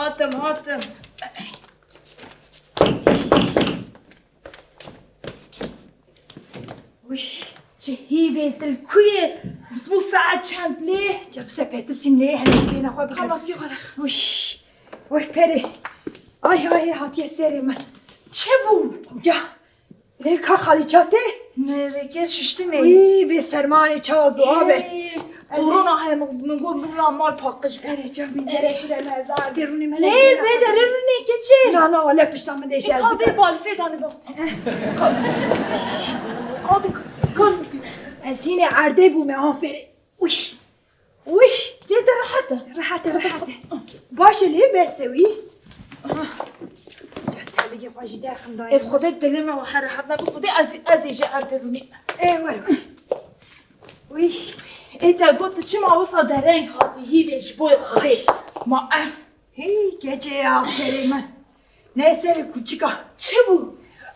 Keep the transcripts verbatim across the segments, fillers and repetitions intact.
Hatim, hatim. Uy, çi hîvê dil ku ye? Bismû saet çend lê? Ca bi sepetisîm lê, henê bêne xwe bikin. Ka maskê xwe de. Uy, uy, perê. Ay, ay, hatiye serê min. Çi bû? Ca. Lê ka xalî çate? Min rêker şiştime. Wî, bê sermanê çawa zo abe. Ey, Ez ê- korona heye, min, min got, min ra mal paqij be. Erê, ca min gerek bide me, ez ardê rûnê me Lê, nekirina. Vê derê rûnê keçê. Na, na, wele pişta min de Ê, işe ez ka vê dikim. Balfê danî bak. Hadi, kal. Ez hînê erdê bûme, ah, berê. Uy. Uy. Cê te rehet e. Rehet e, rehet e. Baş e lê bes e wî. Ah. Cez terlikê xwe jî derxim dayê. Ê Xwedê dilê me wiha rehet nebe, Xwedê ez, ez ê jî erdê rûnê. Ê, were, were. Uy. Ê te got tu çima wisa dereng hatî hîvê ji bo Xwedê. Ma eh. Hey, keçê ya serê min. Ne serê kuçika. Çi bû?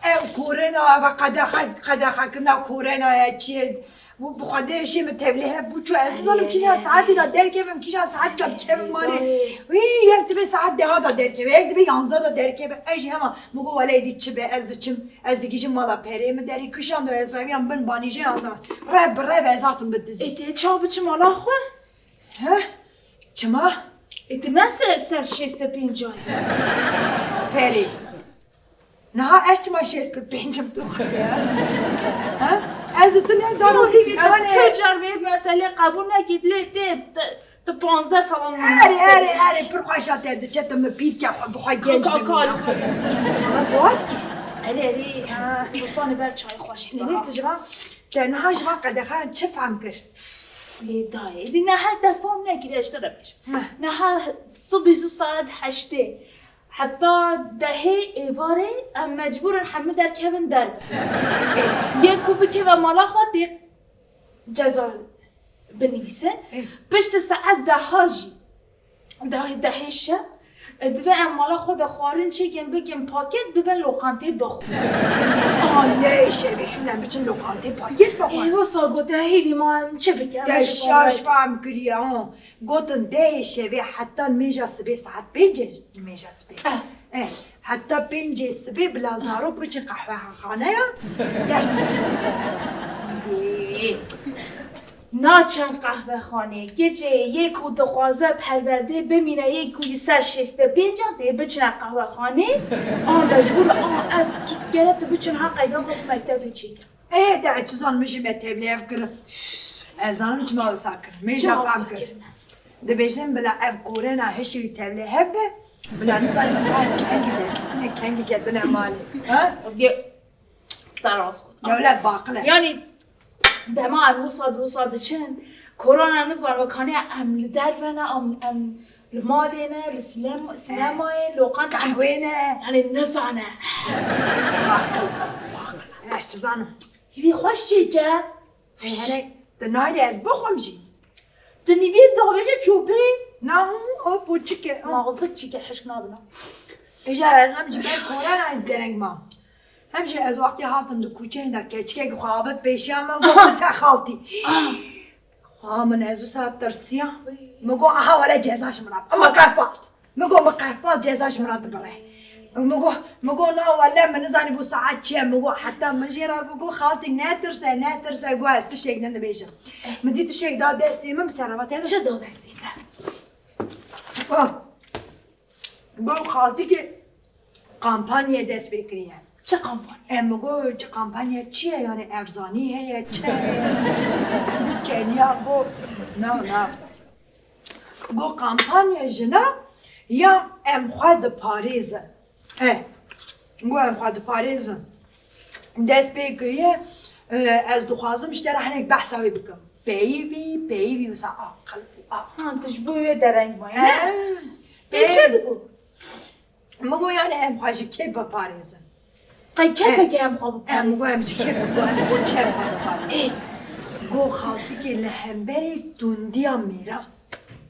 Ev korena, ev qedexe, qedexekirina korena ya çi ye? Bu, bu xwedê jî min tevlî hev bû çû. Ez nizanim kîjan saetî de derkevim, kîjan saetî de bikevim malê. Wî, yek dibe saet deha de derkeve, yek dibe yanzeh de derkeve. Ez jî hema, min got, "Wele êdî çi be, ez diçim, ez digihîjim mala perê min derî." Kişan de ez reviyan bin banîjeyan de. Rev bi rev ez hatim bi dizî. Ê tê çawa biçim mala xwe? He? Çima? Ê, tu ne se-, ser şêst û pênc ay? Perê. Niha ez çima şêst û pênc im tu xwe ya? Ha? Ez û tu ne Yo, zanim. Hîvî, tu, Ewan e. Tu car vê meselê qebûl nekî, lê tê, tu, tu panzdeh salan Erê, erê, erê, pir xweşa te diçe, tu min pîr ke xwe bi xwe genc Ka, ka, bimîne. Ka. Ama zor ki. Erê, erê. Ha. Zivistanê ber çay xweş Nê, nê, diba. Tu ji van, te niha ji van qedexeyan çi fehm kir? Lê dayê, êdî niha te fam nekiriye, ji te re bêjim. Heh. Niha sibî zû saet heştê heta dehê êvarê em mecbûr in hemû derkevin derve. Yê ku bikeve mala xwe tê ceza binivîse. Ê. Piştî saet deha jî Dahê dehê şev, e, divê em mala xwe de xwarin çêkin, bikin paket, bibin loqantê bixwin. Aha, dehê şevê şûn em biçin loqantê paket bixwin. Ê, wisa gotine hêvî ma em çi bikin? Em Te ji şaş xwe fam kiriye, ha. Gotin dehê şevê heta nimêja sibê saet pêncê nimêja sibê. Eh. Eh, heta pêncê sibê bila zarok biçin qehwexaneya ders bixwin. Ê. Naçin qehwexanê, keçê yê ku dixwaze perwerdê bimîne, yê ku li ser şêst û pênc a dê biçine qehwexanê, a mecbûr a, e, tu, gere tu biçin ha qeyda xwe mektebê çêkin. Ê, de ez çi zanim, min jî me tevlî ev kirin. Ez zanim çima wisa kirin. Min jî Çima fam wisa kir. Kirin? Dibêjin bila ev korena hişê wî tevlî hev be, bila nizanin kengî derketine, kengî ketine malê. Ha? Ge-, Te rast got. Dewlet baqil e. Yanî dema em wisa di wisa diçin, korona nizan wekaniye em li derve ne, em, em li malê ne, li sînem-, sînemayê, loqant em Qehwê ne. Yanî nizane. Baqil, baqil. Ez çi zanim. Hîvî xweş çêke. Ê, hele, tu nayê ez bixwim jî. Tu nîvî davêje çopê. Na, o poçik e. Nazik çîke hişk nabina. Îja ez hem ji ber korona dereng mam. Hem jî ez wextê hatim di kuçeyên de keçikek xwe avêt pêşiya min, got, "Min ser xaltî." Xwa min ez wisa tirsiya. Min got, "Aha, wele ceza ji min re." Min qehpalt. Min got, "Min qehpalt, ceza ji min re dibire." Min got, min got, "Na, wele min nizanî bû saet çi ye." Min got, heta min jê re got, got, "Xaltî, netirse, netirse." Got, "Ez tiştek din dibêjim." Min dî tiştek da destê min, bi serava te de. Çi da destê te? Ah. Got, "Xaltîkê kampanyaya dest pê kiriye." Çi kampanya? Em got, "Çi kampanya çi ye? Yani erzanî heye, çi heye?" Kenya got, "Na, na." Got, "Kampanya jina ya em xwe diparêzin." E, got, "Em xwe diparêzin." Dest pê kiriye, e, ez dixwazim ji te re hinek behsa wê bikim. Peyivî, peyivî wisa aqil û aqil. Ha, tu ji bo wê dereng mayî, ne? E, Pê e. Çi dibû? Min got, "Yani em xwe ji kê biparêzin?" Qey kesekê em xwe biparêzin? Em got, "Em ji kê biparêzin? Em got çem xwe biparêzin?" Ê. Got, "Xaltîkê li hemberî tundiya mêra."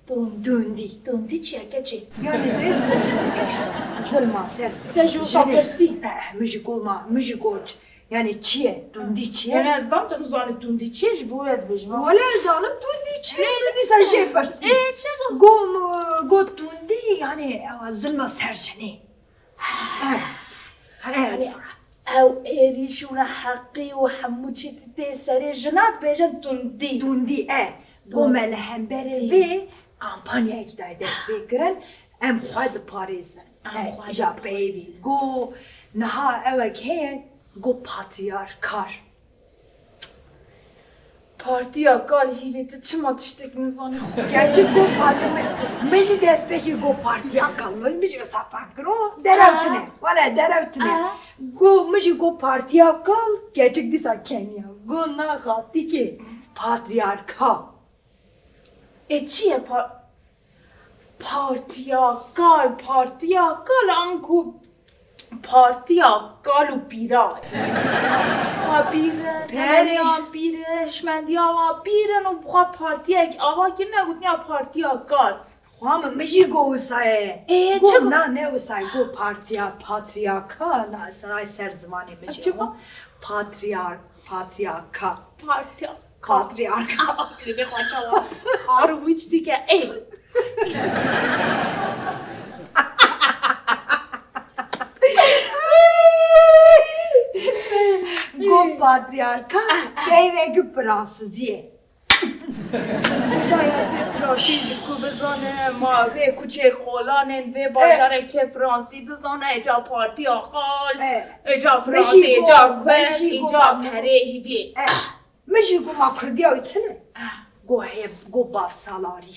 Tundî. Tundî çi ye keçê? Yani de zulm işte. Zulma ser. Te ji wisa pirsî? Eh, min jî got, ma, min jî got. Yani çi ye? Tundî çi ye? Yani ez zanim tu nizanî tundî çi ye, ji bo wê dibêjim. Wele ez zanim tundî çi ye. Min dîsa jê pirsî. Ê, çi got? Got, got tundî. Yani ew zilma ser jinê. He. He. Yani ew êrîş û neheqî û hemû çî tê serê jina dibêjin tundî. Tundî, e. Go me li hemberê vê kampanyayekî dayê destpêkirin, em xwe diparêzin. Em xwe diparêzin. Go niha ewek heye, go patriyarkar. Partiya kal hîvê tu çima tiştek nizanî xwe? Gerçek go partiya, min jî destpêkê go partiya kal. Min jî wisa fehm kir. O derew tune. Wele derew tune. Go min jî go partiya kal, gerçek dîsa keniya. Go na xaltîkê patriyarka. Ê çi ye pa-, partiya kal, partiya kal anku partiya kal û pîra. Xwe pîr in, Perê. Temeniya pîr in, hişmendiya wa pîr in û bi xwe partiyek ava kirine, gotiya partiya kal. Xwe min, min jî go wisa ye. Ê, go çi go? Na, ne wisa ye, go partiya, patriyaka, na, na ser zimanê min jî. Çi go? Ama patriyar-, patriyaka. Partiya. Patriyarka. Li vê xwe çawa? Xar wîç dike. Ê. Go patriyarka peyvekî Fransizî ye. Dayazê Fransî ji ku bizane, ma vê kuçê kolanên vê bajarekê Fransî dizane, eca partiya qal, eca Fransî, eca kuek, eca perê hîvê. Min jî go ma Kurdiya wî tune. Go heye, go bav salarî.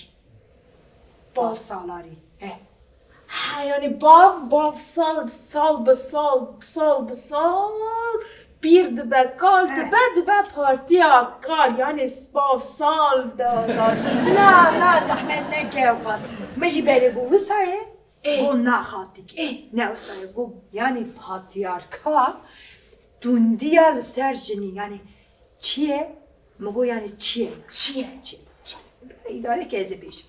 Bav salarî. Eh. Ha, yani bav, bav sal, sal bi sal, sal bi sal, pîr dibe, kal dibe, dibe partiya kal. Yani bav sal da, da. Na, na, zehmet neke ew qas. Min jî berê go wisa ye. Ê. Go na xaltîkê. Ê. Ne wisa ye, go, yani patriyarka tundiya li ser jinî, yani çi ye? Min go yani çi ye? Çi ye? Çi ye? Îdareke ez ê bêjim.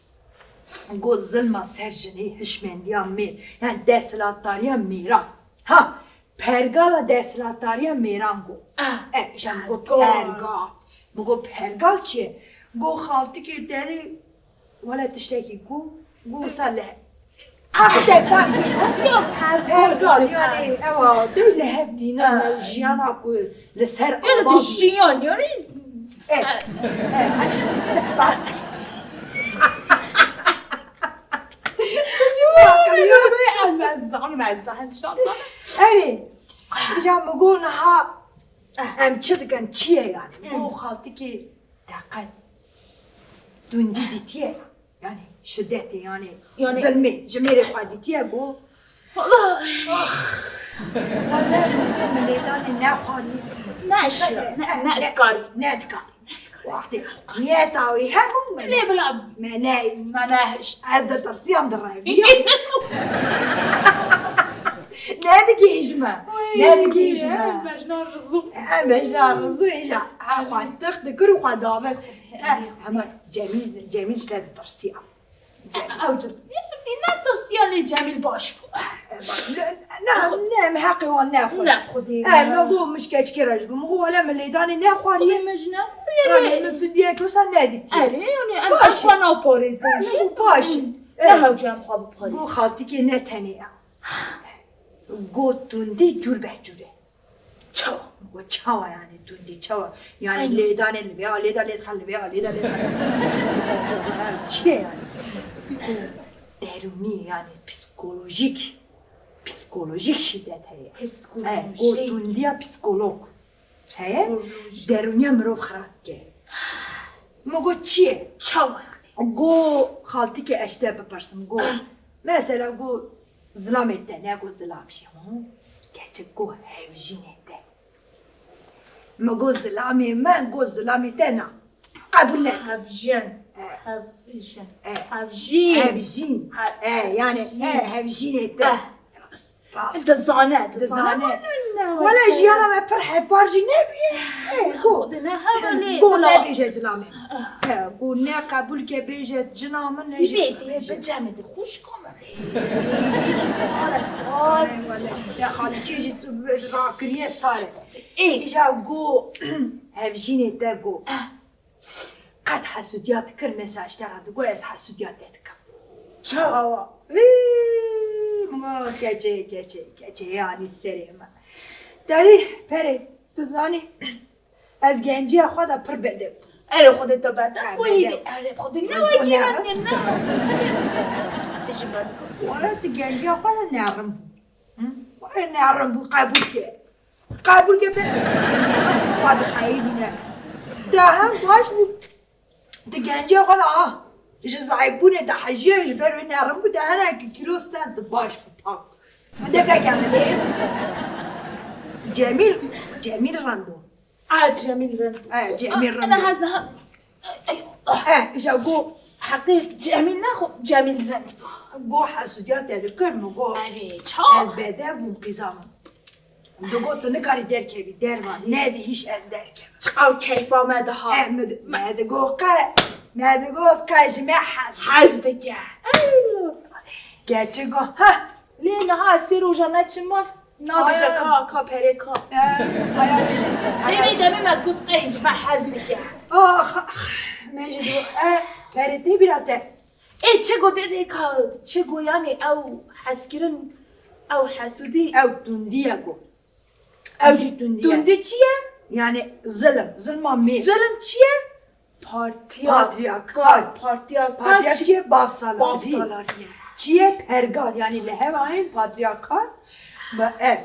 Go zilma ser jinê, hişmendiya mêr, yani desthilatdariya mêran. Ha, pergala desthilatdariya mêran go. Ah, e, îşte min go pergal. Min go pergal çi ye? Go xaltîkê te Wele tiştekî ku, ku wisa le-, ah, te par kir. Yok, pergal, pergal, yani, ewa, dû li hev dîna me û jiyana ku li ser ava bû. Jiyan, yani. Eh, eh, eh. Erê, îja min got niha em çi dikin, çi ye yani? Got xaltikê te qet tundî dîtiye? Yani şidetê, yani, yani zilmê, ji mêrê xwe dîtiye ku. Wala. Ah. Wala, min lêdanê nexwarî. Ne, ne, ne, ne, ne, dikarî. Ne dikarî. Wextê niyeta wî hebû, me lê bila, me ne, me ne, ez ditirsiyam, direviyam. Ne digihîjme. Ne digihîjme. Mejna rizu. E, mejna rizu, îja. Ha, xwe tix dikir û xwe davêt. E, hema Cemîl, Cemîl ji te ditirsiya. Ew cid. Ne tirsiya lê Cemîl baş bû. Ne, ne, em heqê wan nexwe. Ne xwedê. E, me got min ji keçikê re jî got. Min got wele min lêdanê nexwarî. Xwedê me ji ne. Yanê min tu diye wisa nedîtiye. Erê, yanê em xwe naparêzin jî. Baş. Ne hewce em xwe biparêzin. Got xaltikê ne tenê ew. Got tundî cûr be cûr e. Çawa? Got çawa yani tundî çawa? Yani lêdanê li vê alê de lê dixe, li vê alê de lê dixe. Çi ye yani? Derûnî yani psikolojik, psikolojik şîdet heye. Psikolojik. He, got tundiya psikolog. Heye, derûniya mirov xirab dike. Min got çi ye? Çawa yani? Got xaltikê ez ji te bipirsim. Got, mesela got zilamê te, ne got zilam jî, hû? Gerçek got hevjînê te. Min got zilamê min, got zilamê te na. Qebûl ne. Hevjin. E. Hevjin. E. Hevjîn. Hevjîn. He-, e, yani, hevjîn. E, hevjînê te. E. Rast. Dizane, dizane. Dizane. Wele jiyana me pir hepar jî nebûye. E, go. Go nebêje zilamê. E, go ne qebûl ke bêje cina min ne jî. Bê, bê, bi cemê de xwişka min. Sare, sare. Wele. Ya xalîçê jî tu rakiriye sare. Ê. Îja go hevjînê te go. Qet hesûdiya dikir, mesela ji te re digot ez hesûdiya te dikim. Çawa? Hî, min got, keçê, keçê, keçê, yanî serê me. Te dî, Perê, tu zanî, ez genciya xwe de pir bedew bûm. Erê, Xwedê te bedew Ha, bû bedew. Hîvê. Erê, Xwedê ne Ez wekî ne. Herin ne. Te jî bedew. Wala tu genciya xwe de nerin bû. Hı? Wala nerin bû, qebûl ke. Qebûl ke be. Xwe dixeyîdîne. De hem baş bû. Di genciya xwe de, ah, ji zayîfbûnê de hejiye, ji ber wê nerin bû, de hinekî kîlo stend baş bû, pak. Min de veke min ê. Cemîl, Cemîl Rembo. Ah, Cemîl Rembo. Eh, Cemîl Ah, Rembo. Ene hez niha. Ey Allah. Eh, îja go. Heqê Cemîl ne xwe, Cemîl Rembo. Go hesûdiya te dikir min, go. Erê, ça? Ez bedew bûm qîza min. Digot, tu nikarî derkevî derva, nedihîş ez derkevim. Çiqaw keyfa me diha. E, me di-, me digot qe, me digot qe ji me hez. Hez dike. Ey! Keçik got, ha! Lê niha sê roja neçin mal, nabêje Aya. ka, ka perê ka. E, aya bêje, aya Demê bêje. demê me digot qe ji me hez dike. Ax, ax, me jî digot, e, perê tê bîra te. Ê, çi got, ê, ê, ka, çi got, yanî ew hezkirin, ew hesûdî. Ew tundî ye got. Ew jî tundî ye. Tundî çi ye? Yanî zilim, zilma mêr. Zilim çi ye? Patriyark. Patriyark. Patriyark. Patriyark çi ye? Bavsalarî. Bavsalarî ye. Çi ye? Pergal. Yanî li hevayên patriyarkal bi ev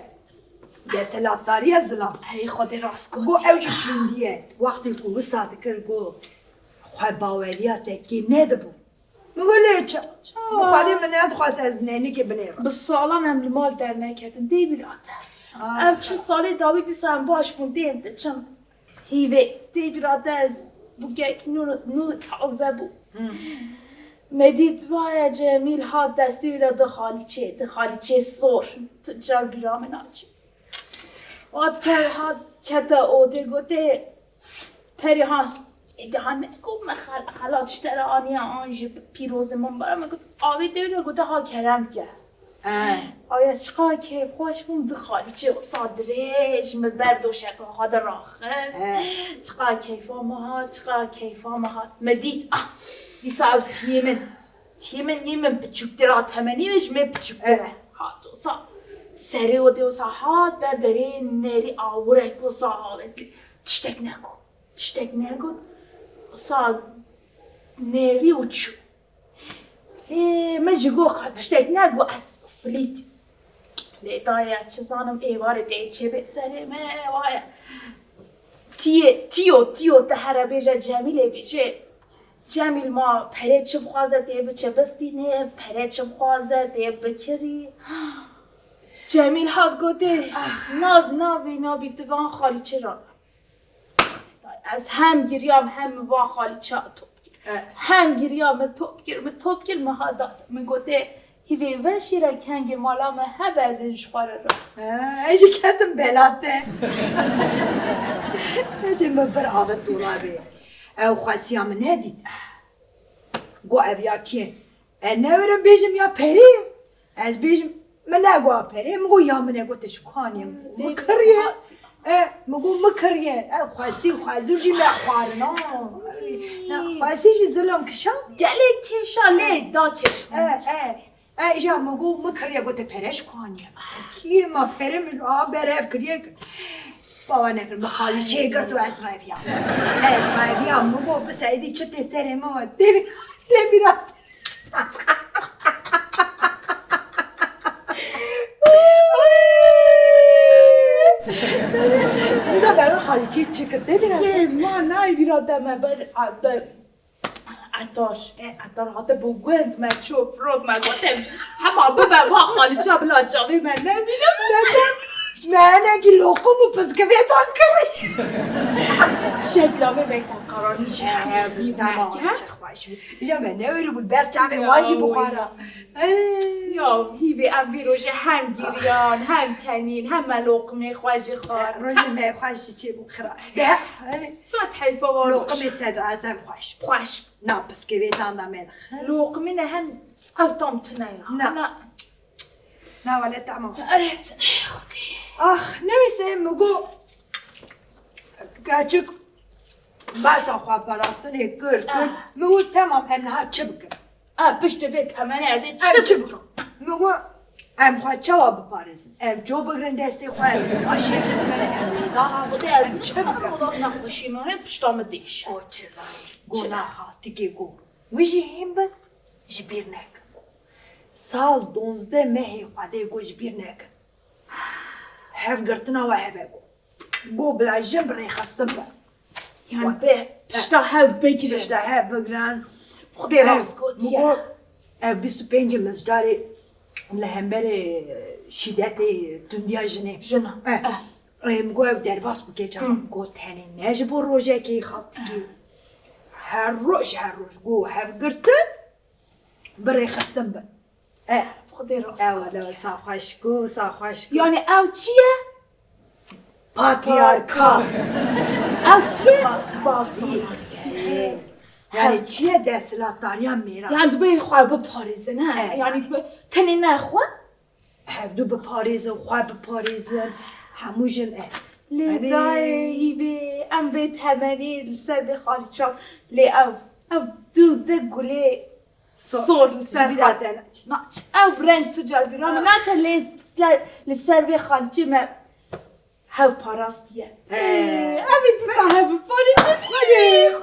desthilatdariya zilam. Erê, Xwedê rast got. Got ew jî tundî ye. Wextê ku wisa dikir got xwebaweriya te kêm nedibû. Min got, lê ça? Min Xwedê min nedixwest ez nênikê binêrim. Bi salan em li mal derneketin, dê bîra te. Ah. Ev çil salê dawî dîsa em baş bûn, dê em diçin. Hîvê, dê bîra te ez bûkek nû, nû taze bû. Hmm. Me dît vaye Cemîl hat destê wî de di xalîçê, di xalîçê sor. Tu car bîra min naçî. Hat ker, hat kete odê, gotê, Perê ha, êdî ha ne ku me xel-, xelat ji te re aniye an jî pîrozê min bara me got, avê tê de gote ha kerem ke. He. Ay ez çiqa kêfxweş bûm, di xalîçê wisa dirêj min ber doşeka xwe de raxist. He. Çiqa keyfa min hat, çiqa keyfa min hat. Me dît, ah, dîsa ew tiyê min. Tiyê min nî min piçûktir a, temenî min ji min piçûktir e. Evet. Hat wisa serê odê wisa hat ber derê nerî awirek wisa awirek. Tiştek negot. Tiştek negot. Wisa nerî û çû. Ê, min jî got ka tiştek negot ez filît. Lê daye çi zanim êvarê tê çêbê serê me, waye. Tiyê, tiyo, tiyo te here bêje Cemîlê bêje. Cemîl ma perê çi bixwaze tê biçe bistînê, perê çi bixwaze tê bikirî. Cemîl hat gotê, Ah. nav, navî, navî tu van xalîçê ra. Ez hem giriyam hem min van xalîça top kir. Eh. Hem giriyam min top kir, min top kir, min ha dat. Min gotê, hîvê veşî re kengê mala me hebe ez ê ji xwe re ra. Eh, ez jî ketim bela te. Ez jî min bir avêt dolabê. Ew xwesiya min nedît. Got ev ya kê? E, ne were bêjim ya perê ye. Ez bêjim, min negot perê, min got ya min e, got te ji ku anî ye? Min got, min kiriye. E, min got, min kiriye. E, xwesî, xwezir jî me xwarina. Ne, xwesî jî zilam kişand. Gelek kêşa lê da kêş. E, e. E, îja min got, min kiriye, got te pere ji ku anî ye? Kî ma pere min a berev kiriye. Bawer nekir, min xalîçeyê girt û ez reviyam. Ez reviyam, min got, bi Seîdî çi tê serê min ve, tê bî-, tê bîra. Niza be, xalîçeyê çi kir, tê bîra. Çê, ma nayê bîra te me ber, ber. Etar, e, Etar hate bo gund me çû, firot me gotin. Hema bibe va xalîça bila çavê me nebîne. Me hinekî loqum û piskivêtan kirî. Şekla me Veysel Karanî jî hemî bî. Tamam, çi xweş bû. Ya me ne wêrî bû, ber çavê wan jî bixwara. Ya, hîvê em vî rojê hem giriyan, hem kenîn, hem me loqimê xwe jî xwar. Rojê me xweş jî çêbû xira. De, Sed heyfa wan. Loqimê Sedr Ezem xweş. Xweş. Na piskevêtan da me dixist. Loqimî ne hem ew tam tune ya. Na. Na. Na wele tamam. Eret. Xwedî. Ah, neyse, mi got, keçik besa xwe parastinê kir, kir. Ah. Mi got, tamam, em niha çi bikin? A, piştî vê temenê ez ê çi bikim? Min got, em xwe çawa biparêzin? Em ço bigrin destê xwe, em başê bikin, em lêdana bidin, em çi bikin? Wela nexweşî min ê pişta min dêşe. Go çi zanî? Go naxa tikê go. Wî jî hîn bin, ji bîr nekin. Sal duwazdeh mehê Xwedê go ji bîr nekin. Hevgirtina we hebe go. Go bila jin bi rêxistin be. Yani be, pişta hev bigrin. Pişta hev bigrin. Xwedê rast gotiye. Ev bîst û pêncê Mizdarê li hemberê şîdetê tundiya jinê. Jina. Eh. Eh. Em go ev derbas bike çawa. Go tenê ne ji bo rojekê xaltikî. Her roj, her roj go hevgirtin bi rêxistin bin. E, Xwedê rast e, wele, saxweş ku, saxweş ku. Yani ew çi ye? Patriyarka. Ew çi ye? Basaltî. Basaltî. Yani çi ye desthilatdariya mêran? Yani dibê xwe biparêzin, he? E. Yani dibê tenê ne xwe? Hevdu biparêzin, xwe biparêzin, hemû jin e. Lê dayê hîvê, em vê temenê li ser vê xalîçan, lê ew, ev du de gulê Sor li ser xwe. Naç. Ev reng tu car bîra min naçe lê li ser vê xalîçê me hev parastiye. Ev ê dîsa hev biparêzin.